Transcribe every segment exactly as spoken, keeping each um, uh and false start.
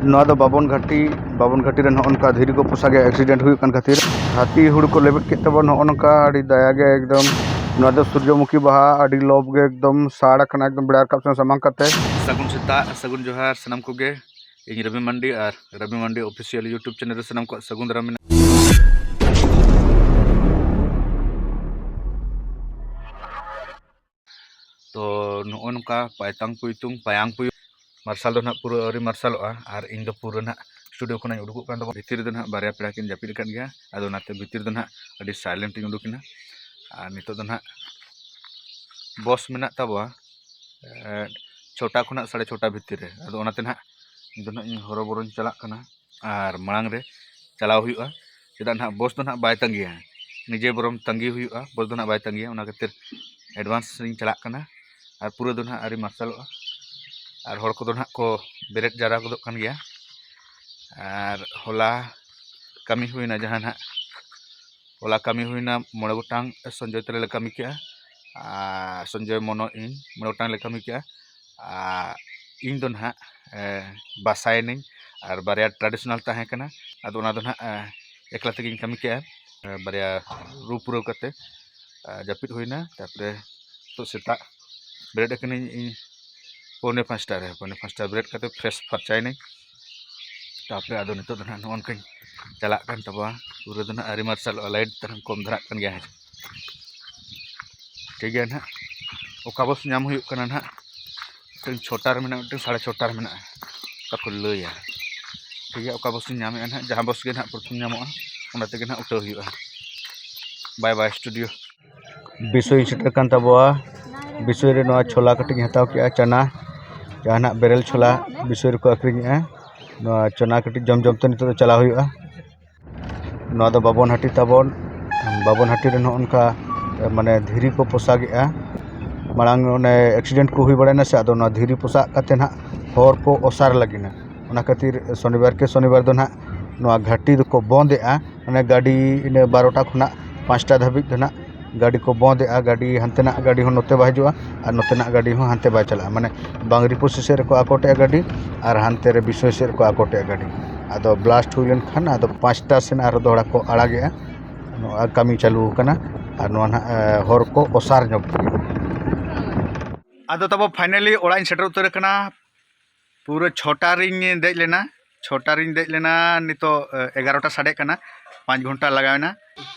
ᱱᱚᱣᱟ ᱫᱚ ᱵᱟᱵᱚᱱ ᱜᱷᱟᱴᱤ, ᱵᱟᱵᱚᱱ ᱜᱷᱟᱴᱤ ᱨᱮ ᱱᱚᱜᱼᱚ ᱱᱚᱝᱠᱟ ᱫᱷᱤᱨᱤ ᱠᱚ ᱯᱚᱥᱟᱜ ᱜᱮ accident ᱦᱩᱭᱩᱜ ᱠᱟᱱ ᱠᱷᱟᱹᱛᱤᱨ ᱦᱟᱹᱛᱤ ᱦᱩᱲᱩ ᱠᱚ ᱞᱮᱵᱮᱫ ᱠᱮᱫ ᱛᱟᱵᱚᱱ ᱱᱚᱜᱼᱚ ᱱᱚᱝᱠᱟ, ᱟᱹᱰᱤ ᱫᱟᱭᱟ ᱜᱮ ᱮᱠᱫᱚᱢ᱾ ᱱᱚᱣᱟ ᱫᱚ ᱥᱩᱨᱡᱚᱢᱩᱠᱷᱤ ᱵᱟᱦᱟ, ᱟᱹᱰᱤ ᱞᱚᱵᱽ ᱜᱮ ᱮᱠᱫᱚᱢ ᱥᱟᱲ ᱟᱠᱟᱱᱟ, ᱮᱠᱫᱚᱢ ᱵᱮᱲᱟ ᱨᱟᱠᱟᱵ ᱥᱮᱱ ᱥᱟᱢᱟᱝ ᱠᱟᱛᱮ᱾ ᱥᱟᱹᱜᱩᱱ ᱥᱮᱛᱟᱜ, ᱥᱟᱹᱜᱩᱱ ᱡᱚᱦᱟᱨ ᱥᱟᱱᱟᱢ ᱠᱚᱜᱮ᱾ ᱤᱧ ᱨᱚᱵᱤ ᱢᱟᱱᱰᱤ ᱟᱨ ᱨᱚᱵᱤ ᱢᱟᱱᱰᱤ Official YouTube channel ᱨᱮ ᱥᱟᱱᱟᱢ ᱠᱚᱣᱟᱜ ᱥᱟᱹᱜᱩᱱ ᱫᱟᱨᱟᱢ ᱢᱮᱱᱟᱜᱼᱟ᱾ ᱛᱚ ᱱᱚᱜᱼᱚᱭ ᱱᱚᱝᱠᱟ ᱯᱟᱭᱛᱟᱝ ᱯᱩᱭᱛᱩᱝ ᱯᱟᱭᱟᱝ ᱯᱩᱭᱩᱝ ᱢᱟᱨᱥᱟᱞ ᱫᱚ ᱱᱟᱦᱟᱜ ᱯᱩᱨᱟᱹ ᱟᱹᱣᱨᱤ ᱢᱟᱨᱥᱟᱞᱚᱜᱼᱟ, ᱟᱨ ᱤᱧ ᱫᱚ ᱯᱩᱨᱟᱹ ᱱᱟᱦᱟᱜ studio ᱠᱷᱚᱱᱟᱜ ᱤᱧ ᱩᱰᱩᱠᱚᱜ ᱠᱟᱱ ᱛᱟᱵᱚᱱᱟ᱾ ᱵᱷᱤᱛᱤᱨ ᱨᱮᱫᱚ ᱱᱟᱦᱟᱜ ᱵᱟᱨᱭᱟ ᱯᱮᱲᱟ ᱠᱤᱱ ᱡᱟᱹᱯᱤᱫ ᱟᱠᱟᱫ ᱜᱮᱭᱟ, ᱟᱫᱚ ᱚᱱᱟᱛᱮ ᱵᱷᱤᱛᱤᱨ ᱫᱚ ᱱᱟᱦᱟᱜ ᱟᱹᱰᱤ silent ᱤᱧ ᱩᱰᱩᱠ ᱮᱱᱟ᱾ ᱟᱨ ᱱᱤᱛᱚᱜ ᱫᱚ ᱱᱟᱦᱟᱜ ᱵᱚᱥ ᱢᱮᱱᱟᱜ ᱛᱟᱵᱚᱣᱟ, ᱮᱸ, ᱪᱷᱚᱴᱟ ᱠᱷᱚᱱᱟᱜ ᱥᱟᱲᱮ ᱪᱷᱚᱴᱟ ᱵᱷᱤᱛᱤᱨ ᱨᱮ᱾ ᱟᱫᱚ ᱚᱱᱟᱛᱮ ᱱᱟᱦᱟᱜ ᱤᱧ ᱫᱚ ᱱᱟᱦᱟᱜ ᱤᱧ ᱦᱚᱨᱚᱵᱚᱨᱚᱧ ᱪᱟᱞᱟᱜ ᱠᱟᱱᱟ, ᱟᱨ ᱢᱟᱲᱟᱝ ᱨᱮ ᱪᱟᱞᱟᱣ ᱦᱩᱭᱩᱜᱼᱟ᱾ ᱪᱮᱫᱟᱜ ᱱᱟᱦᱟᱜ ᱵᱚᱥ ᱫᱚ ᱱᱟᱦᱟᱜ ᱵᱟᱭ ᱛᱟᱺᱜᱤᱭᱟ, ᱱᱤᱡᱮ ᱵᱚᱨᱚᱝ ᱛᱟᱺᱜᱤ ᱦᱩᱭᱩᱜᱼᱟ, ᱵᱚᱥ ᱫᱚ ᱱᱟᱦᱟᱜ ᱵᱟᱭ ᱛᱟᱺᱜᱤᱭᱟ᱾ ᱚᱱᱟ ᱠᱷᱟᱹᱛᱤᱨ advance ᱨᱤᱧ ᱪᱟᱞᱟᱜ ᱠᱟᱱᱟ, ᱟᱨ ᱯᱩᱨᱟᱹ ᱫᱚ ᱱᱟᱦᱟᱜ ᱟᱹᱣᱨᱤ ᱢᱟᱨᱥᱟᱞᱚᱜᱼᱟ, ᱟᱨ ᱦᱚᱲ ᱠᱚᱫᱚ ᱱᱟᱦᱟᱜ ᱠᱚ ᱵᱮᱨᱮᱫ ᱡᱟᱣᱨᱟ ᱜᱚᱫᱚᱜ ᱠᱟᱱ ᱜᱮᱭᱟ᱾ ᱟᱨ ᱦᱚᱞᱟ ᱠᱟᱹᱢᱤ ᱦᱩᱭᱱᱟ ᱡᱟᱦᱟᱸ ᱱᱟᱦᱟᱜ, ᱦᱚᱞᱟ ᱠᱟᱹᱢᱤ ᱦᱩᱭᱱᱟ ᱢᱚᱬᱮ ᱜᱚᱴᱟᱝ, ᱥᱚᱧᱡᱚᱭ ᱛᱟᱞᱮ ᱞᱮ ᱠᱟᱹᱢᱤ ᱠᱮᱜᱼᱟ, ᱟᱨ ᱥᱚᱧᱡᱚᱭ, ᱢᱚᱱᱳ, ᱤᱧ ᱢᱚᱬᱮ ᱜᱚᱴᱟᱝ ᱞᱮ ᱠᱟᱹᱢᱤ ᱠᱮᱜᱼᱟ᱾ ᱟᱨ ᱤᱧ ᱫᱚ ᱱᱟᱦᱟᱜ, ᱮ, ᱵᱟᱥᱟᱭᱮᱱᱟᱹᱧ, ᱟᱨ ᱵᱟᱨᱭᱟ traditional ᱛᱟᱦᱮᱸ ᱠᱟᱱᱟ, ᱟᱫᱚ ᱚᱱᱟ ᱫᱚ ᱱᱟᱦᱟᱜ, ᱮ, ᱮᱠᱞᱟ ᱛᱮᱜᱮᱧ ᱠᱟᱹᱢᱤ ᱠᱮᱜᱼᱟ᱾ ᱮ, ᱵᱟᱨᱭᱟ ᱨᱩ ᱯᱩᱨᱟᱹᱣ ᱠᱟᱛᱮ, ᱮ, ᱡᱟᱹᱯᱤᱫ ᱦᱩᱭᱱᱟ᱾ ᱛᱟᱨᱯᱚᱨᱮ ᱱᱤᱛᱚᱜ ᱥᱮᱛᱟᱜ ᱵᱮᱨᱮᱫ ᱟᱠᱟᱱᱟᱹᱧ ᱤᱧ ᱯᱚᱱᱮ ᱯᱟᱸᱪᱴᱟ ᱨᱮ, ᱯᱚᱱᱮ ᱯᱟᱸᱪᱴᱟ ᱵᱮᱨᱮᱫ ᱠᱟᱛᱮ fresh ᱯᱷᱟᱨᱪᱟᱭᱮᱱᱟᱹᱧ᱾ ᱛᱟᱯᱚᱨᱮ ᱟᱫᱚ ᱱᱤᱛᱚᱜ ᱫᱚ ᱱᱟᱦᱟᱜ ᱱᱚᱜᱼᱚ ᱱᱚᱝᱠᱟᱧ ᱪᱟᱞᱟᱜ ᱠᱟᱱ ᱛᱟᱵᱚᱱᱟ᱾ ᱯᱩᱨᱟᱹ ᱫᱚ ᱱᱟᱦᱟᱜ ᱟᱹᱣᱨᱤ ᱢᱟᱨᱥᱟᱞᱚᱜᱼᱟ, light ᱛᱟᱦᱮᱱ ᱠᱚᱢ ᱫᱷᱟᱨᱟᱜ ᱠᱟᱱ ᱜᱮᱭᱟ᱾ ᱦᱮᱸ, ᱴᱷᱤᱠ ᱜᱮᱭᱟ ᱱᱟᱦᱟᱜ, ᱚᱠᱟ ᱵᱚᱥ ᱧᱟᱢ ᱦᱩᱭᱩᱜ ᱠᱟᱱᱟ ᱱᱟᱦᱟᱜ, ᱢᱤᱫᱴᱟᱝ ᱪᱷᱚᱴᱟ ᱨᱮ ᱢᱮᱱᱟᱜᱼᱟ, ᱢᱤᱫᱴᱟᱝ ᱥᱟᱲᱮ ᱪᱷᱚᱴᱟ ᱨᱮ ᱢᱮᱱᱟᱜᱼᱟ, ᱚᱠᱟ ᱠᱚ ᱞᱟᱹᱭᱟ᱾ ᱴᱷᱤᱠ ᱜᱮᱭᱟ, ᱚᱠᱟ ᱵᱚᱥ ᱤᱧ ᱧᱟᱢᱮᱫᱼᱟ ᱱᱟᱦᱟᱜ, ᱡᱟᱦᱟᱸ ᱵᱚᱥ ᱜᱮ ᱱᱟᱦᱟᱜ ᱯᱨᱚᱛᱷᱚᱢ ᱧᱟᱢᱚᱜᱼᱟ, ᱚᱱᱟ ᱛᱮᱜᱮ ᱱᱟᱦᱟᱜ ᱩᱴᱷᱟᱹᱣ ᱦᱩᱭᱩᱜᱼᱟ᱾ Bye bye studio᱾ ᱵᱤᱥᱚᱭ ᱥᱮᱴᱮᱨ ᱠᱟᱱ ᱛᱟᱵᱚᱣᱟ᱾ ᱵᱤᱥᱚᱭ ᱨᱮ ᱱᱚᱣᱟ ᱪᱷᱳᱞᱟ ᱠᱟᱹᱴᱤᱡ ᱤᱧ ᱦᱟᱛᱟᱣ ᱠᱮᱜᱼᱟ, ᱪᱟᱱᱟ, ᱡᱟᱦᱟᱱᱟᱜ ᱵᱮᱨᱮᱞ ᱪᱷᱳᱞᱟ ᱵᱤᱥᱚᱭ ᱨᱮᱠᱚ ᱟᱹᱠᱷᱨᱤᱧᱮᱜᱼᱟ᱾ ᱱᱚᱣᱟ ᱪᱟᱱᱟ ᱠᱟᱹᱴᱤᱡ ᱡᱚᱢ ᱡᱚᱢ ᱛᱮ ᱱᱤᱛᱚᱜ ᱫᱚ ᱪᱟᱞᱟᱣ ᱦᱩᱭᱩᱜᱼᱟ᱾ ᱱᱚᱣᱟ ᱫᱚ ᱵᱟᱵᱚᱱ ᱦᱟᱹᱴᱤ ᱛᱟᱵᱚᱱ᱾ ᱵᱟᱵᱚᱱ ᱦᱟᱹᱴᱤ ᱨᱮ ᱱᱚᱜᱼᱚ ᱱᱚᱝᱠᱟ, ᱢᱟᱱᱮ, ᱫᱷᱤᱨᱤ ᱠᱚ ᱯᱚᱥᱟᱜᱮᱜᱼᱟ᱾ ᱢᱟᱲᱟᱝ ᱚᱱᱮ accident ᱠᱚ ᱦᱩᱭ ᱵᱟᱲᱟᱭᱮᱱᱟ ᱥᱮ, ᱟᱫᱚ ᱱᱚᱣᱟ ᱫᱷᱤᱨᱤ ᱯᱚᱥᱟᱜ ᱠᱟᱛᱮ ᱱᱟᱦᱟᱜ ᱦᱚᱨ ᱠᱚ ᱚᱥᱟᱨ ᱞᱟᱹᱜᱤᱫ᱾ ᱚᱱᱟ ᱠᱷᱟᱹᱛᱤᱨ ᱥᱚᱱᱤᱵᱟᱨ ᱠᱮ ᱥᱚᱱᱤᱵᱟᱨ ᱫᱚ ᱱᱟᱦᱟᱜ ᱱᱚᱣᱟ ᱜᱷᱟᱹᱴᱤ ᱫᱚᱠᱚ ᱵᱚᱱᱫᱮᱜᱼᱟ᱾ ᱢᱟᱱᱮ, ᱜᱟᱹᱰᱤ ᱤᱱᱟᱹ ᱵᱟᱨᱚᱴᱟ ᱠᱷᱚᱱᱟᱜ ᱯᱟᱸᱪᱴᱟ ᱫᱷᱟᱹᱵᱤᱡ ᱫᱚ ᱱᱟᱦᱟᱜ ᱜᱟᱹᱰᱤ ᱠᱚ ᱵᱚᱱᱫ ᱮᱜᱼᱟ, ᱜᱟᱹᱰᱤ ᱦᱟᱱᱛᱮᱱᱟᱜ ᱜᱟᱹᱰᱤ ᱦᱚᱸ ᱱᱚᱛᱮ ᱵᱟᱭ ᱦᱤᱡᱩᱜᱼᱟ ᱟᱨ ᱱᱚᱛᱮᱱᱟᱜ ᱜᱟᱹᱰᱤ ᱦᱚᱸ ᱦᱟᱱᱛᱮ ᱵᱟᱭ ᱪᱟᱞᱟᱜᱼᱟ᱾ ᱢᱟᱱᱮ ᱵᱟᱝᱨᱤᱯᱚᱥᱤ ᱥᱮᱫ ᱨᱮᱠᱚ ᱟᱠᱚᱴᱮᱜᱼᱟ ᱜᱟᱹᱰᱤ ᱟᱨ ᱦᱟᱱᱛᱮ ᱨᱮ ᱵᱤᱥᱚᱭ ᱥᱮᱫ ᱨᱮᱠᱚ ᱟᱠᱚᱴᱮᱜᱼᱟ ᱜᱟᱹᱰᱤ᱾ ᱟᱫᱚ ᱵᱞᱟᱥᱴ ᱦᱩᱭ ᱞᱮᱱᱠᱷᱟᱱ ᱟᱫᱚ ᱯᱟᱸᱪᱴᱟ ᱥᱮᱱ ᱟᱨᱦᱚᱸ ᱫᱚᱦᱲᱟ ᱠᱚ ᱟᱲᱟᱜᱮᱜᱼᱟ᱾ ᱱᱚᱣᱟ ᱠᱟᱹᱢᱤ ᱪᱟᱹᱞᱩ ᱟᱠᱟᱱᱟ ᱟᱨ ᱱᱚᱣᱟ ᱱᱟᱦᱟᱜ, ᱮ, ᱦᱚᱨ ᱠᱚ ᱚᱥᱟᱨ ᱧᱚᱜ ᱜᱮᱭᱟ᱾ ᱟᱫᱚ ᱛᱟᱵᱚ finally ᱚᱲᱟᱜ ᱤᱧ ᱥᱮᱴᱮᱨ ᱩᱛᱟᱹᱨ ᱟᱠᱟᱱᱟ᱾ ᱯᱩᱨᱟᱹ ᱪᱷᱚᱴᱟ ᱨᱤᱧ ᱫᱮᱡ ᱞᱮᱱᱟ, ᱪᱷᱚᱴᱟ ᱨᱤᱧ ᱫᱮᱡ ᱞᱮᱱᱟ, ᱱᱤᱛᱚᱜ, ᱮ, ᱮᱜᱟᱨᱚᱴᱟ ᱥᱟᱰᱮᱜ ᱠᱟᱱᱟ, ᱯᱟᱸᱪ ᱜᱷᱚᱱᱴᱟ ᱞᱟᱜᱟᱣᱮᱱᱟ᱾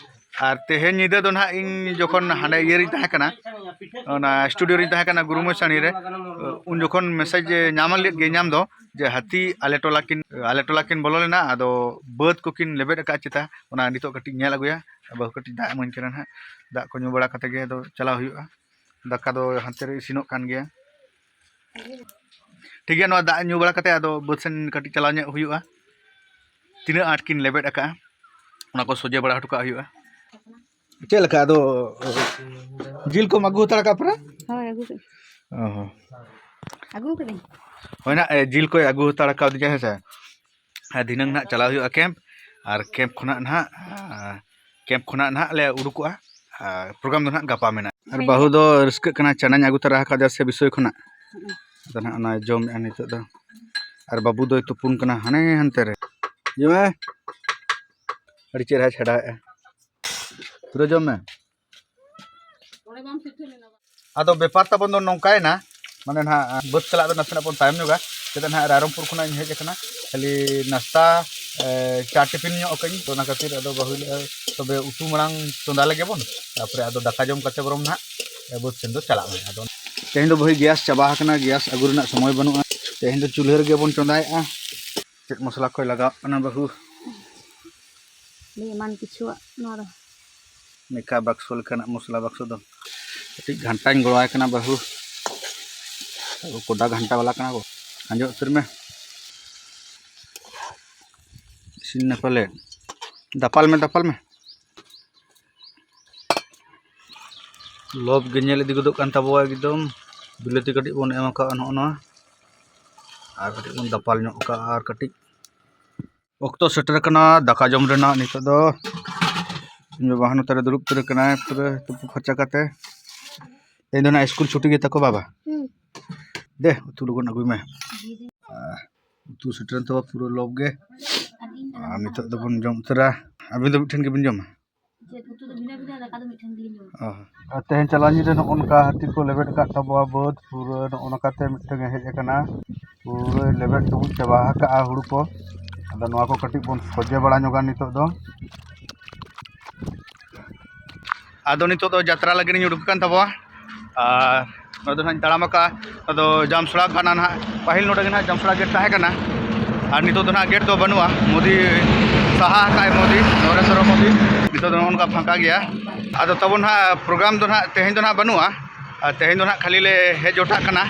ᱟᱨ ᱛᱮᱦᱮᱧ ᱧᱤᱫᱟᱹ ᱫᱚ ᱱᱟᱦᱟᱜ ᱤᱧ ᱡᱚᱠᱷᱚᱱ ᱦᱟᱸᱰᱮ ᱤᱭᱟᱹ ᱨᱤᱧ ᱛᱟᱦᱮᱸ ᱠᱟᱱᱟ, ᱚᱱᱟ studio ᱨᱤᱧ ᱛᱟᱦᱮᱸ ᱠᱟᱱᱟ ᱜᱩᱨᱩ ᱢᱚᱭᱥᱟᱱᱤ ᱨᱮ, ᱩᱱ ᱡᱚᱠᱷᱚᱱ message ᱧᱟᱢ ᱞᱮᱫ ᱜᱮ ᱧᱟᱢ ᱫᱚ, ᱡᱮ ᱦᱟᱹᱛᱤ ᱟᱞᱮ ᱴᱚᱞᱟ ᱠᱤᱱ, ᱟᱞᱮ ᱴᱚᱞᱟ ᱠᱤᱱ ᱵᱚᱞᱚ ᱞᱮᱱᱟ, ᱟᱫᱚ ᱵᱟᱹᱫᱽ ᱠᱚᱠᱤᱱ ᱞᱮᱵᱮᱫ ᱟᱠᱟᱫ ᱪᱮᱛᱟ, ᱚᱱᱟ ᱱᱤᱛᱚᱜ ᱠᱟᱹᱴᱤᱡ ᱧᱮᱞ ᱟᱹᱜᱩᱭᱟ᱾ ᱵᱟᱹᱦᱩ ᱠᱟᱹᱴᱤᱡ ᱫᱟᱜ ᱤᱢᱟᱹᱧ ᱠᱟᱱᱟ ᱱᱟᱦᱟᱜ, ᱫᱟᱜ ᱠᱚ ᱧᱩ ᱵᱟᱲᱟ ᱠᱟᱛᱮ ᱜᱮ ᱟᱫᱚ ᱪᱟᱞᱟᱣ ᱦᱩᱭᱩᱜᱼᱟ᱾ ᱫᱟᱠᱟ ᱫᱚ ᱦᱟᱱᱛᱮ ᱨᱮ ᱤᱥᱤᱱᱚᱜ ᱠᱟᱱ ᱜᱮᱭᱟ᱾ ᱴᱷᱤᱠ ᱜᱮᱭᱟ, ᱱᱚᱣᱟ ᱫᱟᱜ ᱧᱩ ᱵᱟᱲᱟ ᱠᱟᱛᱮ ᱟᱫᱚ ᱵᱟᱹᱫᱽ ᱥᱮᱱ ᱠᱟᱹᱴᱤᱡ ᱪᱟᱞᱟᱣ ᱧᱚᱜ ᱦᱩᱭᱩᱜᱼᱟ᱾ ᱛᱤᱱᱟᱹᱜ ᱟᱸᱴ ᱠᱤᱱ ᱞᱮᱵᱮᱫ ᱟᱠᱟᱜᱼᱟ, ᱚᱱᱟ ᱠᱚ ᱥᱚᱡᱷᱮ ᱵᱟᱲᱟ ᱦᱚᱴᱚ ᱠᱟᱜ ᱦᱩᱭᱩᱜᱼᱟ᱾ ᱪᱮᱫ ᱞᱮᱠᱟ ᱟᱫᱚ ᱡᱤᱞ ᱠᱚᱢ ᱟᱹᱜᱩ ᱦᱟᱛᱟᱲ ᱠᱟᱜ ᱯᱮᱨᱮ? ᱦᱳᱭ, ᱟᱹᱜᱩ ᱠᱟᱜ ᱚ ᱦᱚᱸ᱾ ᱟᱹᱜᱩ ᱠᱟᱹᱫᱟᱹᱧ᱾ ᱦᱳᱭ ᱱᱟᱜ, ᱮ, ᱡᱤᱞ ᱠᱚᱭ ᱟᱹᱜᱩ ᱦᱟᱛᱟᱲ ᱠᱟᱣᱫᱤᱧᱟ, ᱦᱮᱸ ᱥᱮ᱾ ᱟᱨ ᱫᱷᱤᱱᱟᱹᱝ ᱱᱟᱜ ᱪᱟᱞᱟᱣ ᱦᱩᱭᱩᱜᱼᱟ camp, ᱟᱨ camp ᱠᱷᱚᱱᱟᱜ ᱱᱟᱜ, ᱟ, camp ᱠᱷᱚᱱᱟᱜ ᱱᱟᱜ ᱞᱮ ᱩᱰᱩᱠᱚᱜᱼᱟ᱾ ᱟᱨ program ᱫᱚ ᱱᱟᱜ ᱜᱟᱯᱟ ᱢᱮᱱᱟᱜᱼᱟ᱾ ᱟᱨ ᱵᱟᱹᱦᱩ ᱫᱚ ᱨᱟᱹᱥᱠᱟᱹᱜ ᱠᱟᱱᱟ, ᱪᱟᱱᱟᱧ ᱟᱹᱜᱩ ᱛᱟᱨᱟ ᱟᱠᱟᱫᱮᱭᱟ ᱥᱮ ᱵᱤᱥᱚᱭ ᱠᱷᱚᱱᱟᱜ᱾ ᱦᱩᱸ᱾ ᱟᱫᱚ ᱱᱟᱜ ᱚᱱᱟᱭ ᱡᱚᱢᱮᱜᱼᱟ ᱱᱤᱛᱚᱜ ᱫᱚ᱾ ᱟᱨ ᱵᱟᱹᱵᱩ ᱫᱚᱭ ᱛᱩᱯᱩᱱ ᱠᱟᱱᱟ ᱦᱟᱱᱮ ᱦᱟᱱᱛᱮ ᱨᱮ᱾ ᱡᱚᱢ ᱢᱮ᱾ ᱟᱹᱰᱤ ᱪᱮᱦᱨᱟᱭ ᱪᱷᱟᱰᱟᱣᱮᱜᱼᱟ᱾ ᱯᱩᱨᱟᱹ ᱡᱚᱢ ᱢᱮ᱾ ᱟᱫᱚ ᱵᱮᱯᱟᱨ ᱛᱟᱵᱚᱱ ᱫᱚ ᱱᱚᱝᱠᱟᱭᱮᱱᱟ, ᱢᱟᱱᱮ ᱱᱟᱦᱟᱜ ᱵᱟᱹᱫᱽ ᱪᱟᱞᱟᱜ ᱫᱚ ᱱᱟᱥᱮᱱᱟᱜ ᱵᱚᱱ ᱛᱟᱭᱚᱢ ᱧᱚᱜᱟ᱾ ᱪᱮᱫᱟᱜ ᱱᱟᱦᱟᱜ ᱨᱟᱭᱨᱚᱝᱯᱩᱨ ᱠᱷᱚᱱᱟᱜ ᱤᱧ ᱦᱮᱡ ᱟᱠᱟᱱᱟ, ᱠᱷᱟᱹᱞᱤ ᱱᱟᱥᱛᱟ, ᱮ, ᱪᱟ ᱴᱤᱯᱷᱤᱱ ᱧᱚᱜ ᱟᱠᱟᱫᱟᱹᱧ, ᱛᱚ ᱚᱱᱟ ᱠᱷᱟᱹᱛᱤᱨ ᱟᱫᱚ ᱵᱟᱹᱦᱩᱭ ᱞᱟᱹᱭᱮᱫᱼᱟ, ᱛᱚᱵᱮ ᱩᱛᱩ ᱢᱟᱲᱟᱝ ᱪᱚᱸᱫᱟ ᱞᱮᱜᱮ ᱵᱚᱱ, ᱛᱟᱨᱯᱚᱨᱮ ᱟᱫᱚ ᱫᱟᱠᱟ ᱡᱚᱢ ᱠᱟᱛᱮ ᱵᱚᱨᱚᱝ ᱱᱟᱦᱟᱜ, ᱮ, ᱵᱟᱹᱫᱽ ᱥᱮᱱ ᱫᱚ ᱪᱟᱞᱟᱜ ᱢᱮ᱾ ᱟᱫᱚ ᱛᱮᱦᱮᱧ ᱫᱚ ᱵᱟᱹᱦᱩᱭ ᱜᱮᱥ ᱪᱟᱵᱟ ᱟᱠᱟᱱᱟ, ᱜᱮᱥ ᱟᱹᱜᱩ ᱨᱮᱱᱟᱜ ᱥᱚᱢᱚᱭ ᱵᱟᱹᱱᱩᱜᱼᱟ, ᱛᱮᱦᱮᱧ ᱫᱚ ᱪᱩᱞᱦᱟᱹ ᱨᱮᱜᱮ ᱵᱚᱱ ᱪᱚᱸᱫᱟᱭᱮᱫᱼᱟ᱾ ᱪᱮᱫ ᱢᱚᱥᱞᱟ ᱠᱚᱭ ᱞᱟᱜᱟᱣᱟᱜ ᱠᱟᱱᱟ ᱵᱟᱹᱦᱩ? ᱟᱹᱰᱤ ᱮᱢᱟᱱ ᱠᱤᱪᱷᱩᱣᱟᱜ ᱱᱚᱣᱟ ᱫᱚ᱾ ᱢᱮᱠᱟ ᱵᱟᱠᱥᱚ ᱞᱮᱠᱟᱱᱟᱜ ᱢᱚᱥᱞᱟ ᱵᱟᱠᱥᱚ ᱫᱚ᱾ ᱠᱟᱹᱴᱤᱡ ᱜᱷᱟᱱᱴᱟᱧ ᱜᱚᱲᱚᱣᱟᱭ ᱠᱟᱱᱟ ᱵᱟᱹᱦᱩ᱾ ᱟᱵᱚ ᱠᱚᱰᱟ ᱜᱷᱟᱱᱴᱟ ᱵᱟᱞᱟ ᱠᱟᱱᱟ ᱵᱚ᱾ ᱠᱷᱟᱸᱡᱚ ᱩᱛᱟᱹᱨ ᱢᱮ᱾ ᱤᱥᱤᱱ ᱱᱟ ᱯᱟᱞᱮ᱾ ᱫᱟᱯᱟᱞ ᱢᱮ, ᱫᱟᱯᱟᱞ ᱢᱮ᱾ ᱞᱚᱵ ᱜᱮ ᱧᱮᱞ ᱤᱫᱤ ᱜᱚᱫᱚᱜ ᱠᱟᱱ ᱛᱟᱵᱚᱣᱟ ᱮᱠᱫᱚᱢ᱾ ᱵᱤᱞᱟᱹᱛᱤ ᱠᱟᱹᱴᱤᱡ ᱵᱚᱱ ᱮᱢ ᱟᱠᱟᱫᱼᱟ ᱱᱚᱜᱼᱚ ᱱᱚᱣᱟ᱾ ᱟᱨ ᱠᱟᱹᱴᱤᱡ ᱵᱚᱱ ᱫᱟᱯᱟᱞ ᱧᱚᱜ ᱠᱟᱜᱼᱟ ᱟᱨ ᱠᱟᱹᱴᱤᱡ᱾ ᱚᱠᱛᱚ ᱥᱮᱴᱮᱨ ᱟᱠᱟᱱᱟ ᱫᱟᱠᱟ ᱡᱚᱢ ᱨᱮᱱᱟᱜ᱾ ᱱᱤᱛᱚᱜ ᱫᱚ ᱤᱧ ᱵᱟᱵᱟ ᱦᱚᱸ ᱱᱚᱛᱮ ᱨᱮ ᱫᱩᱲᱩᱵ ᱩᱛᱟᱹᱨ ᱟᱠᱟᱱᱟᱭ ᱯᱩᱨᱟᱹ ᱛᱩᱯᱩ ᱯᱷᱟᱨᱪᱟ ᱠᱟᱛᱮ᱾ ᱛᱮᱦᱮᱧ ᱫᱚ ᱱᱟᱜ ᱥᱠᱩᱞ ᱪᱷᱩᱴᱤ ᱜᱮ ᱛᱟᱠᱚ ᱵᱟᱵᱟ᱾ ᱦᱩᱸ᱾ ᱫᱮ, ᱩᱛᱩ ᱞᱚᱜᱚᱱ ᱟᱹᱜᱩᱭ ᱢᱮ᱾ ᱟᱨ ᱩᱛᱩ ᱥᱮᱴᱮᱨᱮᱱ ᱛᱟᱵᱚ ᱯᱩᱨᱟᱹ ᱞᱚᱜᱽ ᱜᱮ᱾ ᱟᱨ ᱱᱤᱛᱚᱜ ᱫᱚᱵᱚᱱ ᱡᱚᱢ ᱩᱛᱟᱹᱨᱟ᱾ ᱟᱹᱵᱤᱱ ᱫᱚ ᱢᱤᱫ ᱴᱷᱮᱱ ᱜᱮᱵᱤᱱ ᱡᱚᱢᱟ? ᱪᱮᱫ ᱩᱛᱩ ᱫᱚ ᱵᱷᱤᱱᱟᱹ ᱵᱷᱤᱱᱟᱹ, ᱫᱟᱠᱟ ᱫᱚ ᱢᱤᱫ ᱴᱷᱮᱱ ᱜᱮᱞᱤᱧ ᱡᱚᱢᱟ᱾ ᱚ᱾ ᱟᱨ ᱛᱮᱦᱮᱧ ᱪᱟᱞᱟᱣ ᱧᱤᱫᱟᱹ ᱱᱚᱜᱼᱚ ᱱᱚᱝᱠᱟ ᱦᱟᱹᱛᱤ ᱠᱚ ᱞᱮᱵᱮᱫ ᱟᱠᱟᱫ ᱛᱟᱵᱚᱣᱟ ᱵᱟᱹᱫᱽ ᱯᱩᱨᱟᱹ᱾ ᱱᱚᱜᱼᱚ ᱱᱚᱝᱠᱟᱛᱮ ᱢᱤᱫᱴᱟᱝ ᱮ ᱦᱮᱡ ᱟᱠᱟᱱᱟ, ᱯᱩᱨᱟᱹ ᱞᱮᱵᱮᱫ ᱰᱩᱵᱩᱡ ᱪᱟᱵᱟ ᱟᱠᱟᱫᱼᱟ ᱦᱩᱲᱩ ᱠᱚ᱾ ᱟᱫᱚ ᱱᱚᱣᱟ ᱠᱚ ᱠᱟᱹᱴᱤᱡ ᱵᱚᱱ ᱥᱚᱡᱷᱮ ᱵᱟᱲᱟ ᱧᱚᱜᱟ ᱱᱤᱛᱚᱜ ᱫᱚ᱾ ᱟᱫᱚ ᱱᱤᱛᱚᱜ ᱫᱚ ᱡᱟᱛᱨᱟ ᱞᱟᱹᱜᱤᱫ ᱤᱧ ᱩᱰᱩᱠ ᱟᱠᱟᱱ ᱛᱟᱵᱚᱣᱟ᱾ ᱟᱨ ᱱᱚᱣᱟ ᱫᱚ ᱱᱟᱦᱟᱜ ᱤᱧ ᱛᱟᱲᱟᱢ ᱟᱠᱟᱫᱼᱟ, ᱱᱚᱣᱟ ᱫᱚ ᱡᱟᱢᱥᱲᱟ ᱠᱟᱱᱟ ᱱᱟᱦᱟᱜ᱾ ᱯᱟᱹᱦᱤᱞ ᱱᱚᱰᱮ ᱜᱮ ᱱᱟᱦᱟᱜ ᱡᱟᱢᱥᱲᱟ ᱜᱮᱴ ᱛᱟᱦᱮᱸ ᱠᱟᱱᱟ᱾ ᱟᱨ ᱱᱤᱛᱚᱜ ᱫᱚ ᱱᱟᱦᱟᱜ ᱜᱮᱴ ᱫᱚ ᱵᱟᱹᱱᱩᱜᱼᱟ, ᱢᱳᱫᱤ ᱥᱟᱦᱟ ᱟᱠᱟᱫᱼᱟᱭ, ᱢᱳᱫᱤ, ᱱᱚᱨᱮᱱᱫᱨᱚ ᱢᱳᱫᱤ᱾ ᱱᱤᱛᱚᱜ ᱫᱚ ᱱᱚᱜᱼᱚ ᱱᱚᱝᱠᱟ ᱯᱷᱟᱸᱠᱟ ᱜᱮᱭᱟ᱾ ᱟᱫᱚ ᱛᱟᱵᱚᱱ ᱱᱟᱦᱟᱜ ᱯᱨᱳᱜᱨᱟᱢ ᱫᱚ ᱱᱟᱦᱟᱜ ᱛᱮᱦᱮᱧ ᱫᱚ ᱱᱟᱦᱟᱜ ᱵᱟᱹᱱᱩᱜᱼᱟ᱾ ᱟᱨ ᱛᱮᱦᱮᱧ ᱫᱚ ᱱᱟᱦᱟᱜ ᱠᱷᱟᱹᱞᱤ ᱞᱮ ᱦᱮᱡ ᱡᱚᱴᱟᱜ ᱠᱟᱱᱟ᱾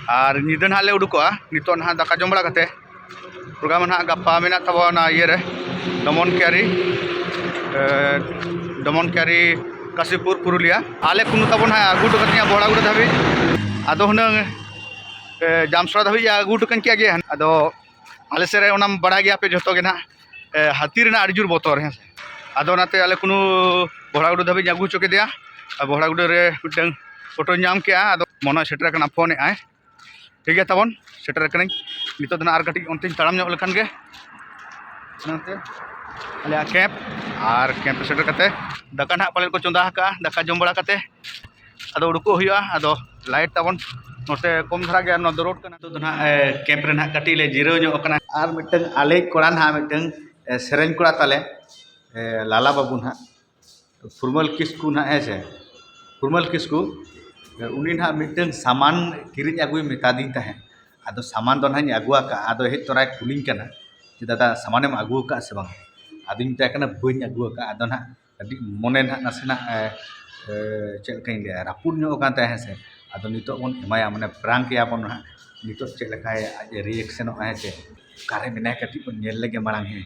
ᱟᱨ ᱧᱤᱫᱟᱹ ᱱᱟᱦᱟᱜ ᱞᱮ ᱩᱰᱩᱠᱚᱜᱼᱟ, ᱱᱤᱛᱚᱜ ᱱᱟᱦᱟᱜ ᱫᱟᱠᱟ ᱡᱚᱢ ᱵᱟᱲᱟ ᱠᱟᱛᱮ᱾ ᱯᱨᱳᱜᱨᱟᱢ ᱱᱟᱦᱟᱜ ᱜᱟᱯᱟ ᱢᱮᱱᱟᱜ ᱛᱟᱵᱚᱱᱟ ᱤᱭᱟᱹ ᱨᱮ, ᱰᱚᱢᱚᱱ ᱠᱮᱭᱟᱨᱤ, ᱮ, ᱰᱚᱢᱚᱱ ᱠᱮᱭᱟᱨᱤ, ᱠᱟᱥᱤᱯᱩᱨ, ᱯᱩᱨᱩᱞᱤᱭᱟ᱾ ᱟᱞᱮ ᱠᱩᱱᱩ ᱛᱟᱵᱚᱱ ᱦᱟᱸᱜ ᱟᱹᱜᱩ ᱦᱚᱴᱚ ᱠᱟᱹᱫᱤᱧᱟ ᱵᱚᱦᱲᱟᱜᱩᱲᱟᱹ ᱫᱷᱟᱹᱵᱤᱡ᱾ ᱟᱫᱚ ᱦᱩᱱᱟᱹᱝ, ᱮ, ᱡᱟᱢᱥᱲᱟ ᱫᱷᱟᱹᱵᱤᱡ ᱟᱹᱜᱩ ᱦᱚᱴᱚ ᱠᱟᱹᱧ ᱠᱮᱭᱟ ᱜᱮ᱾ ᱟᱫᱚ ᱟᱞᱮ ᱥᱮᱫ ᱨᱮ ᱚᱱᱟᱢ ᱵᱟᱲᱟᱭ ᱜᱮᱭᱟ ᱯᱮ ᱡᱷᱚᱛᱚ ᱜᱮ ᱱᱟᱦᱟᱜ, ᱮ, ᱦᱟᱹᱛᱤ ᱨᱮᱱᱟᱜ ᱟᱹᱰᱤ ᱡᱳᱨ ᱵᱚᱛᱚᱨ, ᱦᱮᱸ ᱥᱮ᱾ ᱟᱫᱚ ᱚᱱᱟᱛᱮ ᱟᱞᱮ ᱠᱩᱱᱩ ᱵᱚᱦᱲᱟᱜᱩᱲᱟᱹ ᱫᱷᱟᱹᱵᱤᱡ ᱤᱧ ᱟᱹᱜᱩ ᱦᱚᱪᱚ ᱠᱮᱫᱮᱭᱟ᱾ ᱟᱨ ᱵᱚᱦᱲᱟᱜᱩᱲᱟᱹ ᱨᱮ ᱢᱤᱫᱴᱟᱝ ᱯᱷᱳᱴᱳᱧ ᱧᱟᱢ ᱠᱮᱜᱼᱟ᱾ ᱟᱫᱚ ᱢᱚᱱᱚᱭ ᱥᱮᱴᱮᱨ ᱟᱠᱟᱱᱟ, ᱯᱷᱳᱱ ᱮᱫ ᱟᱭ᱾ ᱴᱷᱤᱠ ᱜᱮᱭᱟ ᱛᱟᱵᱚᱱ, ᱥᱮᱴᱮᱨ ᱟᱠᱟᱱᱟᱹᱧ᱾ ᱱᱤᱛᱚᱜ ᱫᱚ ᱱᱟᱦᱟᱜ ᱟᱨ ᱠᱟᱹᱴᱤᱡ ᱚᱱᱛᱮᱧ ᱛᱟᱲᱟᱢ ᱧᱚᱜ ᱞᱮᱠᱷᱟᱱ ᱜᱮ ᱚᱱᱟᱛᱮ ᱟᱞᱮᱭᱟᱜ ᱠᱮᱢᱯ, ᱟᱨ ᱠᱮᱢᱯ ᱨᱮ ᱥᱮᱴᱮᱨ ᱠᱟᱛᱮ ᱫᱟᱠᱟ ᱱᱟᱦᱟᱜ ᱯᱟᱞᱮᱱ ᱠᱚ ᱪᱚᱸᱫᱟ ᱟᱠᱟᱜᱼᱟ᱾ ᱫᱟᱠᱟ ᱡᱚᱢ ᱵᱟᱲᱟ ᱠᱟᱛᱮ ᱟᱫᱚ ᱩᱰᱩᱠᱚᱜ ᱦᱩᱭᱩᱜᱼᱟ᱾ ᱟᱫᱚ ᱞᱟᱭᱤᱴ ᱛᱟᱵᱚᱱ ᱱᱚᱛᱮ ᱠᱚᱢ ᱫᱷᱟᱨᱟ ᱜᱮᱭᱟ, ᱱᱚᱣᱟ ᱫᱚ ᱨᱳᱰ ᱠᱟᱱᱟ᱾ ᱱᱤᱛᱚᱜ ᱫᱚ ᱱᱟᱦᱟᱜ, ᱮ, ᱠᱮᱢᱯ ᱨᱮ ᱱᱟᱦᱟᱜ ᱠᱟᱹᱴᱤᱡ ᱞᱮ ᱡᱤᱨᱟᱹᱣ ᱧᱚᱜ ᱠᱟᱱᱟ᱾ ᱟᱨ ᱢᱤᱫᱴᱟᱝ ᱟᱞᱮᱭᱤᱡ ᱠᱚᱲᱟ ᱱᱟᱦᱟᱜ, ᱢᱤᱫᱴᱟᱝ, ᱮ, ᱥᱮᱨᱮᱧ ᱠᱚᱲᱟ ᱛᱟᱞᱮ, ᱮ, ᱞᱟᱞᱟ ᱵᱟᱹᱵᱩ ᱱᱟᱦᱟᱜ, ᱯᱷᱩᱨᱢᱟᱹᱞ ᱠᱤᱥᱠᱩ ᱱᱟᱦᱟᱜ, ᱦᱮᱸ ᱥᱮ, ᱯᱷᱩᱨᱢᱟᱹᱞ ᱠᱤᱥᱠᱩ, ᱩᱱᱤ ᱱᱟᱦᱟᱜ ᱢᱤᱫᱴᱟᱹᱝ ᱥᱟᱢᱟᱱ ᱠᱤᱨᱤᱧ ᱟᱹᱜᱩᱭ ᱢᱮᱛᱟᱫᱤᱧ ᱛᱟᱦᱮᱸᱫ᱾ ᱟᱫᱚ ᱥᱟᱢᱟᱱ ᱫᱚ ᱱᱟᱦᱟᱜ ᱤᱧ ᱟᱹᱜᱩ ᱟᱠᱟᱫᱼᱟ᱾ ᱟᱫᱚ ᱦᱮᱡ ᱛᱚᱨᱟᱭ ᱠᱩᱞᱤᱧ ᱠᱟᱱᱟ ᱡᱮ, "ᱫᱟᱫᱟ, ᱥᱟᱢᱟᱱᱮᱢ ᱟᱹᱜᱩ ᱟᱠᱟᱫᱼᱟ ᱥᱮ ᱵᱟᱝ?" ᱟᱫᱚᱧ ᱢᱮᱛᱟᱭ ᱠᱟᱱᱟ, "ᱵᱟᱹᱧ ᱟᱹᱜᱩ ᱟᱠᱟᱫᱼᱟ᱾" ᱟᱫᱚ ᱱᱟᱦᱟᱜ ᱟᱹᱰᱤ ᱢᱚᱱᱮ ᱱᱟᱦᱟᱜ ᱱᱟᱥᱮᱱᱟᱜ, ᱮ, ᱮ, ᱪᱮᱫ ᱞᱮᱠᱟᱧ ᱞᱟᱹᱭᱟ, ᱨᱟᱹᱯᱩᱫ ᱧᱚᱜ ᱟᱠᱟᱱ ᱛᱟᱭᱟ, ᱦᱮᱸ ᱥᱮ᱾ ᱟᱫᱚ ᱱᱤᱛᱚᱜ ᱵᱚᱱ ᱮᱢᱟᱭᱟ, ᱢᱟᱱᱮ, ᱯᱨᱟᱝᱠ ᱮᱭᱟ ᱵᱚᱱ ᱱᱟᱦᱟᱜ᱾ ᱱᱤᱛᱚᱜ ᱪᱮᱫ ᱞᱮᱠᱟᱭ ᱟᱡ ᱮ ᱨᱤᱭᱮᱠᱥᱚᱱᱚᱜᱼᱟ, ᱦᱮᱸ ᱥᱮ, ᱚᱠᱟᱨᱮ ᱢᱮᱱᱟᱭᱟ, ᱠᱟᱹᱴᱤᱡ ᱵᱚᱱ ᱧᱮᱞ ᱞᱮᱜᱮ ᱢᱟᱲᱟᱝ, ᱦᱮᱸ᱾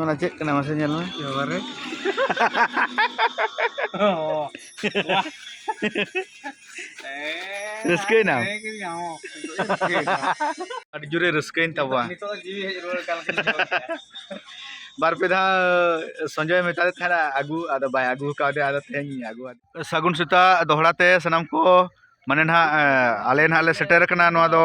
ᱚᱱᱟ ᱪᱮᱫ ᱠᱟᱱᱟ ᱢᱟᱥᱮ ᱧᱮᱞ ᱢᱮ᱾ ᱮᱵᱟᱨᱮ᱾ ᱨᱟᱹᱥᱠᱟᱹᱭᱮᱱᱟᱢ? ᱟᱹᱰᱤ ᱡᱳᱨᱮ ᱨᱟᱹᱥᱠᱟᱹᱭᱮᱱ ᱛᱟᱵᱚᱣᱟ᱾ ᱱᱤᱛᱚᱜ ᱫᱚ ᱡᱤᱣᱤ ᱦᱮᱡ ᱨᱩᱣᱟᱹᱲ ᱠᱟᱱ ᱞᱮᱠᱟᱧ ᱵᱩᱡᱷᱟᱹᱣ ᱠᱮᱫᱟ᱾ ᱵᱟᱨ ᱯᱮ ᱫᱷᱟᱣ ᱥᱚᱧᱡᱚᱭ ᱢᱮᱛᱟᱫᱮ ᱛᱟᱦᱮᱱᱟ ᱟᱹᱜᱩ, ᱟᱫᱚ ᱵᱟᱭ ᱟᱹᱜᱩ ᱠᱟᱣᱫᱮᱭᱟ, ᱟᱫᱚ ᱛᱮᱦᱮᱧ ᱟᱹᱜᱩ ᱟᱫᱮ᱾ ᱥᱟᱹᱜᱩᱱ ᱥᱮᱛᱟᱜ ᱫᱚᱦᱲᱟ ᱛᱮ ᱥᱟᱱᱟᱢ ᱠᱚ, ᱢᱟᱱᱮ ᱱᱟᱦᱟᱜ, ᱮ, ᱟᱞᱮ ᱱᱟᱦᱟᱜ ᱞᱮ ᱥᱮᱴᱮᱨ ᱟᱠᱟᱱᱟ ᱱᱚᱣᱟ ᱫᱚ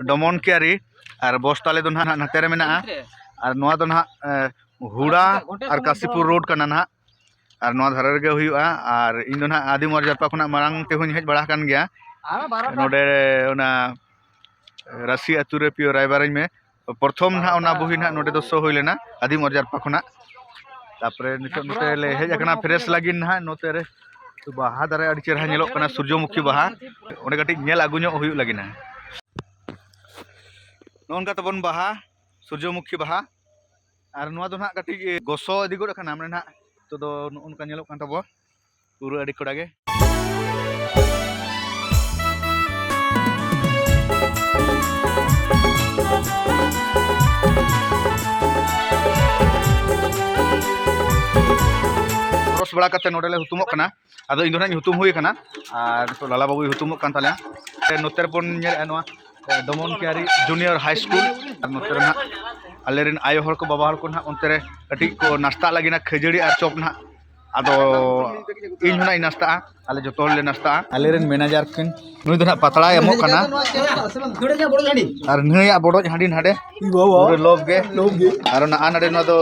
ᱰᱚᱢᱚᱱ ᱠᱤᱭᱟᱨᱤ, ᱟᱨ ᱵᱚᱥ ᱛᱟᱞᱮ ᱫᱚ ᱱᱟᱦᱟᱜ ᱱᱟᱛᱮ ᱨᱮ ᱢᱮᱱᱟᱜᱼᱟ, ᱟᱨ ᱱᱚᱣᱟ ᱫᱚ ᱱᱟᱦᱟᱜ, ᱮ, ᱦᱩᱲᱟ ᱟᱨ ᱠᱟᱥᱤᱯᱩᱨ ᱨᱳᱰ ᱠᱟᱱᱟ ᱱᱟᱦᱟᱜ, ᱟᱨ ᱱᱚᱣᱟ ᱫᱷᱟᱨᱮ ᱨᱮᱜᱮ ᱦᱩᱭᱩᱜᱼᱟ᱾ ᱟᱨ ᱤᱧ ᱫᱚ ᱱᱟᱦᱟᱜ ᱟᱹᱫᱤᱢ ᱚᱨ ᱡᱟᱨᱯᱟ ᱠᱷᱚᱱᱟᱜ ᱢᱟᱲᱟᱝ ᱛᱮᱦᱚᱧ ᱦᱮᱡ ᱵᱟᱲᱟ ᱟᱠᱟᱱ ᱜᱮᱭᱟ ᱱᱚᱰᱮ, ᱚᱱᱟ ᱨᱟᱹᱥᱤ ᱟᱹᱛᱩ ᱨᱮ ᱯᱤᱭᱳ ᱨᱟᱭᱵᱟᱨᱤᱧ ᱢᱮ᱾ ᱯᱨᱚᱛᱷᱚᱢ ᱱᱟᱦᱟᱜ ᱚᱱᱟ ᱵᱳᱦᱤ ᱱᱟᱦᱟᱜ ᱱᱚᱰᱮ ᱫᱚ ᱥᱳ ᱦᱩᱭ ᱞᱮᱱᱟ ᱟᱹᱫᱤᱢ ᱚᱨ ᱡᱟᱨᱯᱟ ᱠᱷᱚᱱᱟᱜ᱾ ᱛᱟᱨᱯᱚᱨᱮ ᱱᱤᱛᱚᱜ ᱱᱚᱛᱮ ᱞᱮ ᱦᱮᱡ ᱟᱠᱟᱱᱟ ᱯᱷᱨᱮᱥ ᱞᱟᱹᱜᱤᱫ ᱱᱟᱦᱟᱜ᱾ ᱱᱚᱛᱮ ᱨᱮ ᱵᱟᱦᱟ ᱫᱟᱨᱮ ᱟᱹᱰᱤ ᱪᱮᱦᱨᱟ ᱧᱮᱞᱚᱜ ᱠᱟᱱᱟ, ᱥᱩᱨᱡᱚᱢᱩᱠᱷᱤ ᱵᱟᱦᱟ᱾ ᱚᱸᱰᱮ ᱠᱟᱹᱴᱤᱡ ᱧᱮᱞ ᱟᱹᱜᱩ ᱧᱚᱜ ᱦᱩᱭᱩᱜ ᱞᱟᱹᱜᱤᱫ ᱱᱟᱦᱟᱜ᱾ ᱱᱚᱜᱼᱚ ᱱᱚᱝᱠᱟ ᱛᱟᱵᱚᱱ ᱵᱟᱦᱟ, ᱥᱩᱨᱡᱚᱢᱩᱠᱷᱤ ᱵᱟᱦᱟ᱾ ᱟᱨ ᱱᱚᱣᱟ ᱫᱚ ᱱᱟᱦᱟᱜ ᱠᱟᱹᱴᱤᱡ ᱜᱚᱥᱚ ᱤᱫᱤ ᱜᱚᱫ ᱟᱠᱟᱱᱟ, ᱢᱟᱱᱮ ᱱᱟᱦᱟᱜ ᱱᱤᱛᱚᱜ ᱫᱚ ᱱᱚᱜᱼᱚ ᱱᱚᱝᱠᱟ ᱧᱮᱞᱚᱜ ᱠᱟᱱ ᱛᱟᱵᱚᱱᱟ᱾ ᱯᱩᱨᱟᱹ ᱟᱹᱰᱤ ᱠᱚᱲᱟ ᱜᱮ᱾ ᱵᱨᱟᱥ ᱵᱟᱲᱟ ᱠᱟᱛᱮ ᱱᱚᱰᱮ ᱞᱮ ᱦᱩᱛᱩᱢᱚᱜ ᱠᱟᱱᱟ᱾ ᱟᱫᱚ ᱤᱧ ᱫᱚ ᱱᱟᱦᱟᱜ ᱤᱧ ᱦᱩᱛᱩᱢ ᱦᱩᱭ ᱟᱠᱟᱱᱟ, ᱟᱨ ᱱᱤᱛᱚᱜ ᱞᱟᱞᱟ ᱵᱟᱹᱵᱩᱭ ᱦᱩᱛᱩᱢᱚᱜ ᱠᱟᱱ ᱛᱟᱞᱮᱭᱟ᱾ ᱱᱚᱛᱮ ᱨᱮᱵᱚᱱ ᱧᱮᱞᱮᱫᱼᱟ ᱱᱚᱣᱟ ᱫᱚᱢᱚᱱ ᱠᱤᱭᱟᱨᱤ ᱡᱩᱱᱤᱭᱚᱨ ᱦᱟᱭ ᱥᱠᱩᱞ᱾ ᱟᱨ ᱱᱚᱛᱮ ᱨᱮ ᱱᱟᱦᱟᱜ ᱟᱞᱮᱨᱮᱱ ᱟᱭᱳ ᱦᱚᱲ ᱠᱚ, ᱵᱟᱵᱟ ᱦᱚᱲ ᱠᱚ ᱱᱟᱦᱟᱜ ᱚᱱᱛᱮ ᱨᱮ ᱠᱟᱹᱴᱤᱡ ᱠᱚ ᱱᱟᱥᱛᱟᱜ ᱞᱟᱹᱜᱤᱫ ᱱᱟᱦᱟᱜ, ᱠᱷᱟᱹᱡᱟᱹᱲᱤ ᱟᱨ ᱪᱚᱯ ᱱᱟᱦᱟᱜ᱾ ᱟᱫᱚ ᱤᱧ ᱦᱚᱸ ᱱᱟᱦᱟᱜ ᱤᱧ ᱱᱟᱥᱛᱟᱜᱼᱟ, ᱟᱞᱮ ᱡᱚᱛᱚ ᱦᱚᱲ ᱞᱮ ᱱᱟᱥᱛᱟᱜᱼᱟ᱾ ᱟᱞᱮᱨᱮᱱ ᱢᱮᱱᱮᱡᱟᱨ ᱠᱤᱱ, ᱱᱩᱭ ᱫᱚ ᱱᱟᱦᱟᱜ ᱯᱟᱛᱲᱟᱭ ᱮᱢᱚᱜ ᱠᱟᱱᱟ᱾ ᱟᱨ ᱱᱩᱭᱟᱜ ᱵᱚᱰᱚᱡ ᱦᱟᱺᱰᱤ ᱱᱟᱰᱮ ᱯᱩᱨᱟᱹ ᱞᱚᱵᱽ ᱜᱮ᱾ ᱟᱨ ᱚᱱᱟ ᱟᱨ ᱱᱟᱰᱮ ᱱᱚᱣᱟ ᱫᱚ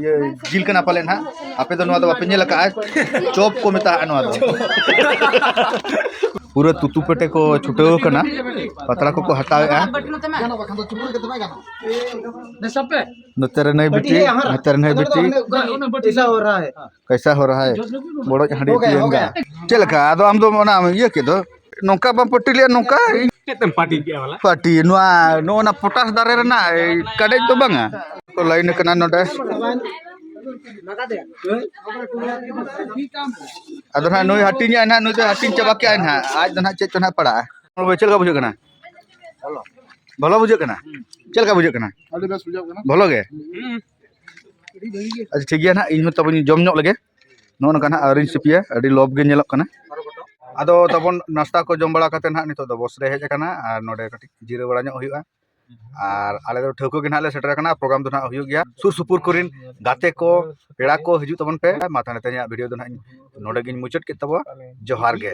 ᱤᱭᱟᱹ ᱡᱤᱞ ᱠᱟᱱᱟ ᱯᱟᱞᱮ ᱱᱟᱦᱟᱜ, ᱟᱯᱮ ᱫᱚ ᱱᱚᱣᱟ ᱫᱚ ᱵᱟᱯᱮ ᱧᱮᱞ ᱟᱠᱟᱫᱼᱟ, ᱪᱚᱯ ᱠᱚ ᱢᱮᱛᱟᱜᱼᱟ ᱱᱚᱣᱟ ᱫᱚ᱾ ᱯᱩᱨᱟᱹ ᱛᱩᱛᱩ ᱯᱮᱴᱮ ᱠᱚ ᱪᱷᱩᱴᱟᱹᱣ ᱟᱠᱟᱱᱟ, ᱯᱟᱛᱲᱟ ᱠᱚᱠᱚ ᱦᱟᱛᱟᱣᱮᱫᱼᱟ᱾ ᱱᱚᱛᱮ ᱨᱮ ᱱᱟᱹᱭ ᱵᱤᱴᱤ, ᱱᱚᱛᱮ ᱨᱮ ᱱᱟᱹᱭ ᱵᱤᱴᱤ᱾ कैसा हो रहा है? ᱵᱚᱰᱚᱡ ᱦᱟᱺᱰᱤ ᱯᱤᱭᱮᱸᱜᱟ᱾ ᱪᱮᱫ ᱞᱮᱠᱟ? ᱟᱫᱚ ᱟᱢ ᱫᱚ ᱚᱱᱟ ᱤᱭᱟᱹ ᱠᱮᱫ ᱫᱚ, ᱱᱚᱝᱠᱟ ᱵᱟᱢ ᱯᱟᱹᱴᱤ ᱞᱮᱫᱼᱟ, ᱱᱚᱝᱠᱟ᱾ ᱪᱮᱫ ᱛᱮᱢ ᱯᱟᱹᱴᱤ ᱠᱮᱫᱼᱟ ᱵᱟᱞᱟ? ᱯᱟᱹᱴᱤ, ᱱᱚᱣᱟ, ᱱᱚᱜᱼᱚ ᱱᱟ ᱯᱚᱴᱟᱥ ᱫᱟᱨᱮ ᱨᱮᱱᱟᱜ ᱠᱟᱰᱮᱡ ᱫᱚ ᱵᱟᱝᱟ᱾ ᱠᱚ ᱞᱟᱭᱤᱱ ᱟᱠᱟᱱᱟ ᱱᱚᱰᱮ᱾ ᱟᱫᱚ ᱱᱟᱦᱟᱜ ᱱᱩᱭ ᱦᱟᱹᱴᱤᱧᱮᱜᱼᱟᱭ ᱱᱟᱦᱟᱜ, ᱱᱩᱭ ᱫᱚ ᱦᱟᱹᱴᱤᱧ ᱪᱟᱵᱟ ᱠᱮᱜᱼᱟᱭ ᱱᱟᱦᱟᱜ᱾ ᱟᱡ ᱫᱚ ᱱᱟᱦᱟᱜ ᱪᱮᱫ ᱪᱚ ᱱᱟᱦᱟᱜ ᱯᱟᱲᱟᱜᱼᱟ᱾ ᱪᱮᱫ ᱞᱮᱠᱟ ᱵᱩᱡᱷᱟᱹᱜ ᱠᱟᱱᱟ? ᱵᱷᱟᱞᱚ ᱵᱩᱡᱷᱟᱹᱜ ᱠᱟᱱᱟ? ᱪᱮᱫ ᱞᱮᱠᱟ ᱵᱩᱡᱷᱟᱹᱜ ᱠᱟᱱᱟ? ᱟᱹᱰᱤ ᱵᱮᱥ ᱵᱩᱡᱷᱟᱹᱜ ᱠᱟᱱᱟ᱾ ᱵᱷᱟᱞᱚ ᱜᱮ? ᱟᱪᱪᱷᱟ, ᱴᱷᱤᱠ ᱜᱮᱭᱟ ᱱᱟᱦᱟᱜ, ᱤᱧ ᱦᱚᱸ ᱛᱟᱵᱚᱧ ᱡᱚᱢ ᱧᱚᱜ ᱞᱮᱜᱮ᱾ ᱱᱚᱜᱼᱚ ᱱᱚᱝᱠᱟ ᱱᱟᱦᱟᱜ ᱟᱹᱣᱨᱤᱧ ᱥᱤᱯᱤᱭᱟ, ᱟᱹᱰᱤ ᱞᱚᱵᱽ ᱜᱮ ᱧᱮᱞᱚᱜ ᱠᱟᱱᱟ᱾ ᱟᱫᱚ ᱛᱟᱵᱚᱱ ᱱᱟᱥᱛᱟ ᱠᱚ ᱡᱚᱢ ᱵᱟᱲᱟ ᱠᱟᱛᱮ ᱱᱟᱦᱟᱜ ᱱᱤᱛᱚᱜ ᱫᱚ ᱵᱚᱥ ᱨᱮ ᱦᱮᱡ ᱟᱠᱟᱱᱟ, ᱟᱨ ᱱᱚᱰᱮ ᱠᱟᱹᱴᱤᱡ ᱡᱤᱨᱟᱹᱣ ᱵᱟᱲᱟ ᱧᱚᱜ ᱦᱩᱭᱩᱜᱼᱟ᱾ ᱟᱨ ᱟᱞᱮ ᱫᱚ ᱴᱷᱟᱹᱣᱠᱟᱹ ᱜᱮ ᱱᱟᱦᱟᱜ ᱞᱮ ᱥᱮᱴᱮᱨ ᱟᱠᱟᱱᱟ᱾ ᱯᱨᱳᱜᱨᱟᱢ ᱫᱚ ᱱᱟᱦᱟᱜ ᱦᱩᱭᱩᱜ ᱜᱮᱭᱟ᱾ ᱥᱩᱨ ᱥᱩᱯᱩᱨ ᱠᱚᱨᱮᱱ ᱜᱟᱛᱮ ᱠᱚ, ᱯᱮᱲᱟ ᱠᱚ ᱦᱤᱡᱩᱜ ᱛᱟᱵᱚᱱ ᱯᱮ᱾ ᱢᱟ ᱛᱟᱦᱚᱞᱮ ᱛᱮᱦᱮᱧᱟᱜ ᱵᱷᱤᱰᱤᱭᱳ ᱫᱚ ᱱᱟᱦᱟᱜ ᱤᱧ ᱱᱚᱰᱮ ᱜᱤᱧ ᱢᱩᱪᱟᱹᱫ ᱠᱮᱫ ᱛᱟᱵᱚᱱᱟ᱾ ᱡᱚᱦᱟᱨ ᱜᱮ᱾